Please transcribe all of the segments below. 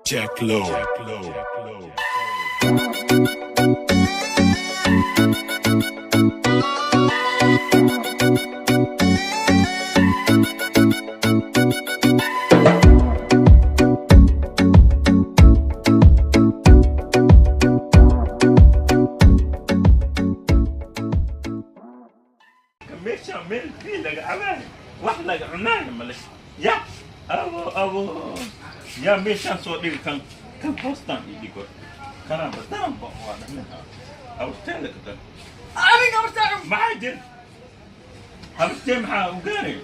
Jack Low. Jack Low. Jack Low. Meesha meel bii laga cabaayo, wax laga cunaayo male. Ya abo abo, yaa meeshaan soo dhigi kan kan hoostaan ii dhigo kanaanba daranba waa dhamaha habarteeda ka dan. Aniga horta Maxaa jir habartee? Maxaa u gaaray?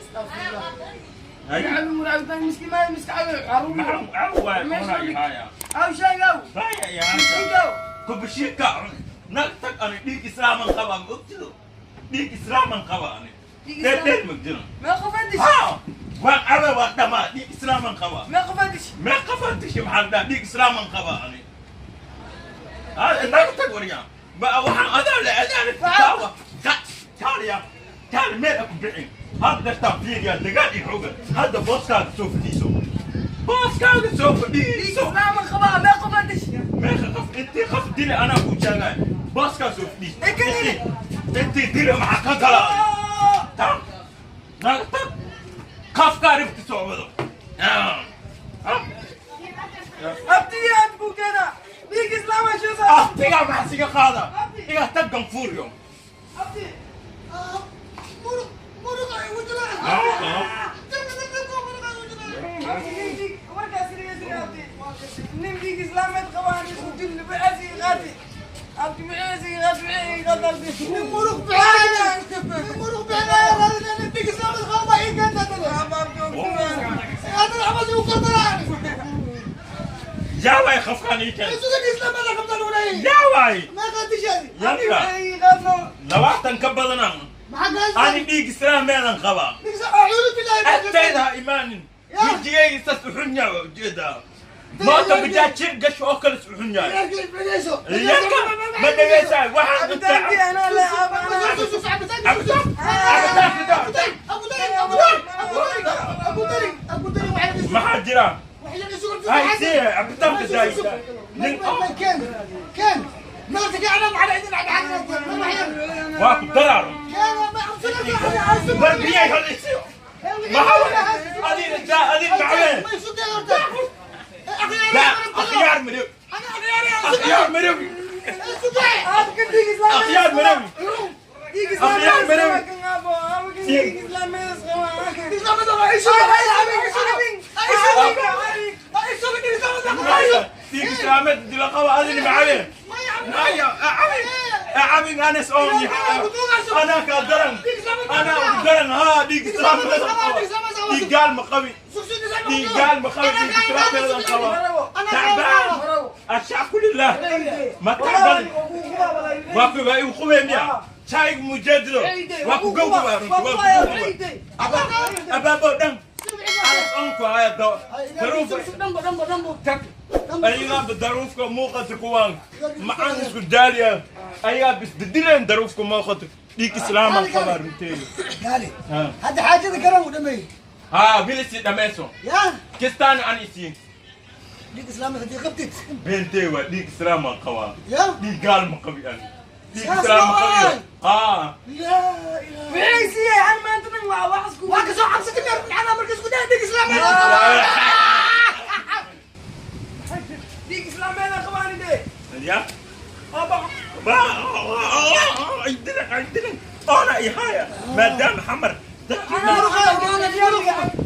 Haya. Maxaa caw waay oona ihaaya. Aw sheegow. Haya ihaanta kubashiika nag tag. Ani dhiig islaaman qaba, ma ogtido? Dhiig islaaman qaba ani, deel deel magjiro. Meeqa fadhish? ها waan cabe, waan dhamaa, dhiig islaaman qaba. Meeqa fadhish? Meeqa fadhishi? Maxaa dhaha? Dhiig islaaman qaba ani. Naga tag waryaa. Waxaan adaa le adaa le taawa taaliya taali meel aku bixin hadda fiiriya dagaal iyo xooga. Hadda booskaaga soo fadhiiso, booskaaga soo Dhiig fadhiiso. islaaman qabaa, meeqa fadhish? Meeqa qof intii qof dili anaa ku sheegay, booskaa soo fadhiiso. Ekeli. Intii dili maxaa ka gala? Tag, naga tag, qafkaa ribti soo wado. Abtiga aad ku keena dhiig islaaman sheesa. Aftigaa maxaa siga qaada? Iga tag, ganfuuryo. Abti. Nin dhiig islaameed qabaan isku dil bixisi qaati. Abti bixisi qaati, bixisi qaati abti. Nin muruq bixinaya, nin muruq bixinaya, nin dhiig islaameed qaba ma ii keenta tani. Hadda xabas igu kordaraan. Yaa waay qafkaan ii keen? Isuga dhiig islaameed qabta lagu leeyahay. Yaa waay. Meeqa dishaadi? Yaniga 20 ka badanaan. Maxaa ka Ani dhiig islaameedan qabaa. Dhiig islaam, acuudu billahi min Agtayda ha imaanin. Yaa. Wejigayga saas u xun yahay, waa ujeedaa maanta bajaajir gasho oo kale is u xun yahay. Dhegeyso. Yarka ma dhegaysaay waxaan Abitaanki intaa anaa le cabitaan cabitaan. Maxaa jira? Hay sii cabitaanka daayida nin. Waa ku daraaro war biyay hal isiyo. Maxaa adiga jaa adiga macabeen? La akhyaar madow, akhyaar madow, akhyaar madow, akhyaar madow. Dhiig islaameed dila qaba adina macabeen. Maya acabin acabin anas oon anaa kaa daran, anaa ugu daran. Haa, dhiig islaameed qaba, dhiig gaal ma qabi, dhiig gaal ma qabi, dhiig islaameedan qaba. Tacbaan ashacku lilah ma tacban. Waa ku waa igu qubeen miya shaayig mujeedido waa ku gowgubaa runti, waa ku gowgubaa abaabo dhan anas oonku haya daruufa tag. Ayagaa daruufka muuqata kuwaan macaan isku daaliya, ayagaa bisbedileen daruufka muuqata. Dhiig islaaman qabaa runteeda. هذا حاجة كرم ودمي. Haa, wilisi dhamayso. يا Kistaan an isiin. ديك اسلام هذه قبتت. Beentee waa dhiig islaaman qabaa. يا Dhiig gaal ma qabi ani, dhiig Saas islaam ma waay. qabiyo. Haa. لا اله. واكسو عبسة من على مركز قدام ديك اسلام. Dhiig islaameed qabaan de. Ya ba aydilan aydilan oona ihaya maadaama xamar dadkii.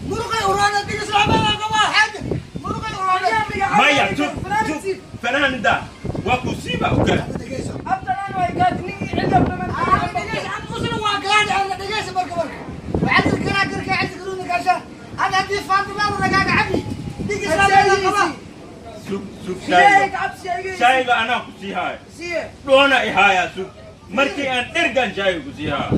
مرقي ورانا ديك اسلام انا قوا حاجه مرقي ورانا. Maya tug tug fanaanida waa ku siiba ogaa. Sug sug, shayga shayga anaa ku sii haaya dhoona ihaaya. Sug, markii aan dhergan shayga ku sii haaya.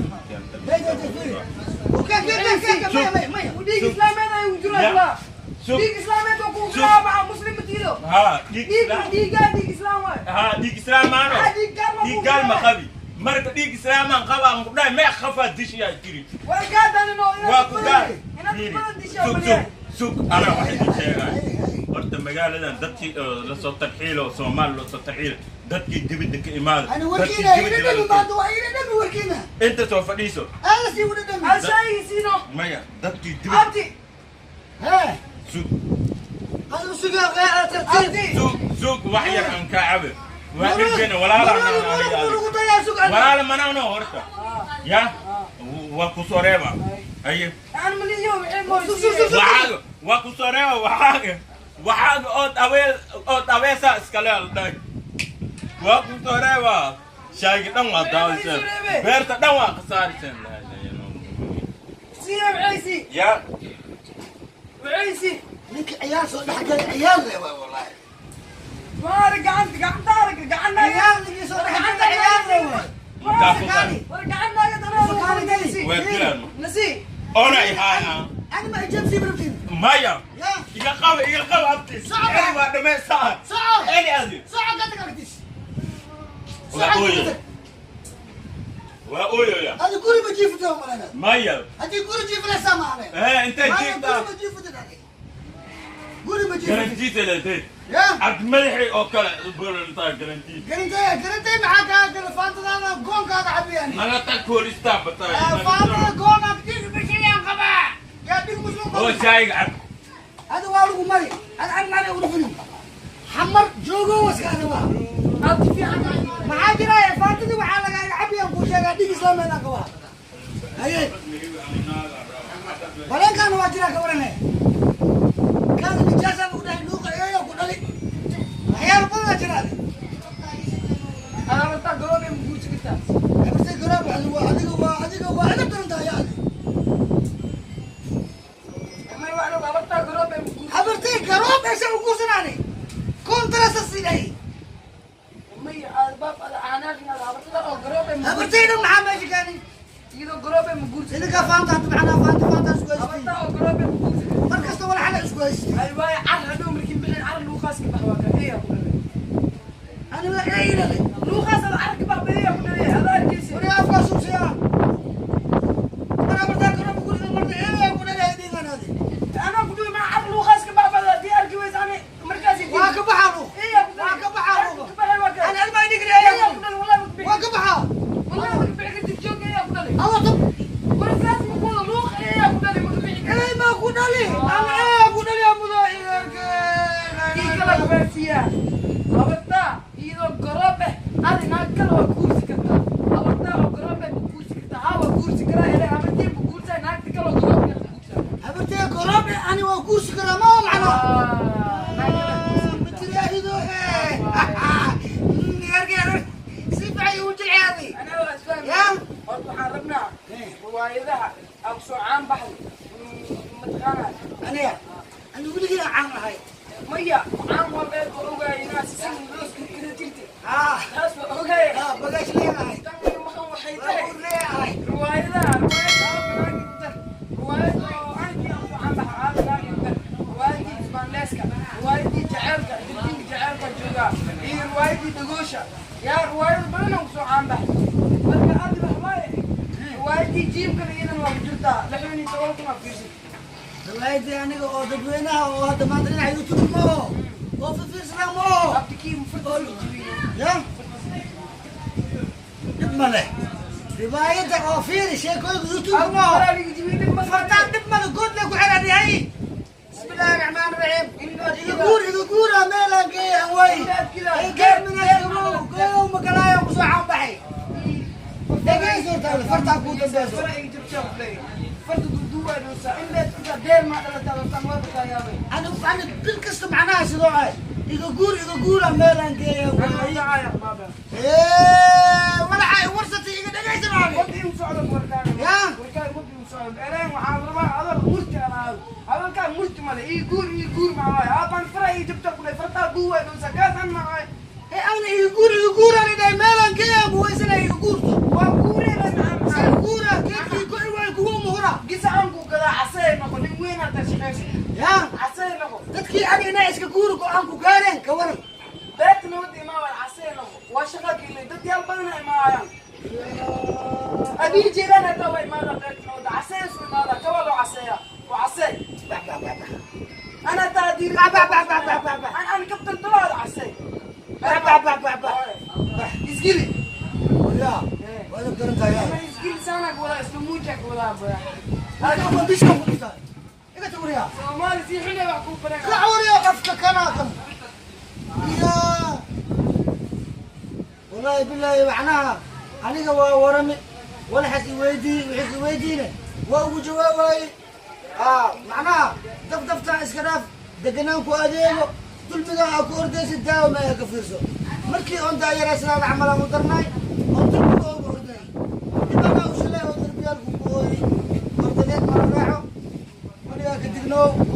Dhiig islaameed ay ugu jiraa. Sug. Dhiig islaameed oo kugu jiraa muslim matiido. Haa, dhiig Dhiig islaam. Dhiigaa dhiig islaam waay. Haa, dhiig islaam maano. Ah, dhiig gaal ma Dhiig gaal ma qabi. Marka dhiig islaamaan qabaa aan ku dhahay meeq qafaa dishiyaa tiri. Way gaadaan inoo Waa ku gaar. Inaad badan dishaa Sug baliya. sug sug, anaa wax idin sheegaya. Horta magaaladan dadkii oo lasoo tarxiilo, Soomaali loo soo tarxiilo, dadkii dibadda ka imaada, أنا dadkii وركينا dibadda إلى laga دمي ما دوا إلى دمي وركينا. Inta soo fadhiiso. أنا سي ولا دمي. Hal shaagiisiino. Maya, dadkii dibadda Abdi. ها sug. هذا سوق غير ترتيب. Abdi. Sug sug, wax yar aan kaa cabe. Waa dhibkeena walaala walaala manano horta ya waa ku soo reeba haye. Aan maliyo wixii mooysiiye. Waxaaga waa ku soo reeba, waxaaga ood awee ood aweesaa iskale aldhay waa ku soo reeba. Shaayga dhan waa daawiseen, beerta dhan waa khasaariseen. Siiye wixii Ya wixii. Ninka ciyaar soo dhex galay ciyaar le waay wallahi. Maar gacanta gacanta arag gacanta. Ciyaar ninkii soo dhex galay ciyaar le waay. War gacantaaga Sakaani. Waa dilaan. Nasi. Ona ihaaya. أنا ما أجيب سي بربتين. Maya. يا Iga qaba, iga qaba abti. Socod. Eli waa dhamaysaa. صعب. Eli adi صعب قدك أكتش. Waa ooyaya, waa ooyaya. هذا كوري بجيب فتوى مالنا. Maya. هذه كوري جيب له سامع. Ee intay jiiftaa. كوري بجيب فتوى كوري بجيب. Garantiisa leedahay. يا Cabdi madaxii oo kale burantaa garantiisa. قرنتي قرنتي معاك هذا الفانتا هذا قون هذا عبي يعني. Naga tag koolistaa bataa. فانتا قون كثير بشيء قبع. يا بيك مسلم. Oo shaayiga cab. هذا والو مري هذا عن مري ورفني حمر جوجو وسكانه Abdi fiican. maxaa jira faantadii waxaa lagaaga cabiyan kuu sheegaa dhig islaameedaan qabaa haye bareenkaana waa jiraa ka warane kaada nijaasa lagu dhahay luuqa eeyo ku dhali waxyaalo badanaa jira. Amarta garoobe ma guursi kartaa? Abse garaab adiga waa adiga waa edab daran tahay adi. May wax lagu amarta garoobe ma guursi. Habartay garoob meesha u guursanaani kontarasa sidhay. May albaab ala aanaaqina amartada oo garoobe ma guursi. Habartay dhan maxaa meesha keenay? Iyadoo garoobe ma guursi. Idinkaa faanta hadda macnaa faanta faanta isku haystay. Amarta oo garoobe ma guursi. Mar kasta walaxala isku haystay. Ay waay car hadhow markii bixin car luuqaas ka bax waa ka eeya ku dhalay. Ani waa eeylale. Luuqaas ala car ka bax beeya ku dhalay adaa arkaysi. Wari afkaa suubsiyaa mar habartaa garoob guriga marna eeyaa ku dhalahay dhiiganaadi. Anaa ku dhihi ma car luuqaas ka bax bada dii arki weysa ani markaas waa ka baxaa luuq. Eeya ku waa dhalay. ka baxaa luuqa. Ka baxay waa ka. Ani almaa dhigri Eeya eeyaa ku dhalay wallahi ma bixi. waa ka baxaa. Wallahi ma bixi kartid joog eeya ku dhalay. Alla tab. War saas ma kuwada luuq eeya ku dhalay ma bixi kartid. Eey maa ku dhali ama eeyaa ku dhali amudo. Kii kala kubaasiyaa habartaa iyadoo garoob eh adi naag kale waa guursi kartaa. Habartaa oo garoob eh ma guursi kartaa? Haa waa guursi karaa ele habartii ma guursaa naagta kale oo garoob eh guursaa. Habartee garoob ani waa guursi karaa ma macnaa. Naag kale guursi kartaa. Matiraahido si fiican igu jilciyaaday. Anaa waa isfahmi. Yaa. Horta waxaan rabnaa riwaayadaha aan kusoo caan baxday mataqaanaa? Aniga ani weligii aan caan ahay. Maya caan walbeed waa ogaay inaa sisin loos kala jirta. Haa. Taas waa ogaay. Haa bagaash leeyahay. Tan iyo maqan waxay tahay baabuur leeyahay. riwaayadaha riwaayada aabanaagi dar riwaayad oo aankii aan ku canbaxa aabanaagi dar riwaayadii isbaanleeska riwaayadii jaceylka dirdiinka jaceylka joogaa iyo riwaayadii dhagoosha yaa riwaayado badan aan kusoo caanbaxay. Marka adi wax waaye riwaayadii jiimkana iyadan waa ku jirtaa 16,000 aa fiirsan. Riwaayadii aniga oo dadweynaha oo hadda maanta dhinaca YouTube ma oo oo fifiirsanaa ma oo. Abdikii mufurta jibiyo. Ya dhib ma leh riwaayadda oo fiiri sheekooyinka YouTube ma oo. Abdikii jibiyo ma fartaan dhib ma leh good le ku xiran yahay. Bismi illaahi raxmaani raxiim. Iga guur iga guura meelaan geeyaan way geer minagow magalaayo kusoo caanbaxay dhegeyso horta fartaa kuu dambeyso. Farta duuduubaa dhoosaa in leed kudaa deel maa dhalataa hortaan waa baqaayaabay. Ani ani bil kasta macnaha sidoo ah iga guur iga guura meelaan geeyaan way walaxa warsatay iga dhegeysan aabe. Ya. Ee ana iga guur iga guuraan idhahay meelaan geeyaan kuwaysana iga guurto iga guura geedkii go'i waay kuwa muhura. Ya dadkii ani inaa iska guuri go-aan ku gaareen ka waran. أبي جيران هذا وين ماذا عسيس وماذا كوالو عسيا وعسي. أنا تادير. أنا كابتن طلال عسي. إسجلي. لا وأنا بدرت يا. إسجلي سانك ولا اسموجك ولا أبويا. هذا ما بيش كم إيه توريا. سومالي زي حنا بعكوب برا. كعوريا قفك كناكم. يا والله بالله معناها أنا ورمي ولا حس ويدي وحس ويدينا وأبو جواوي معناها دف إسكراف دقناكو أديمو دل أكو أرديس الداو ما يكفرسو مركي أون داير أسرار عملا مدرناي أون تربو أو أردي إذا ما وش له أون تربيال كوي أرديت مرة راحو وليا كدقنو.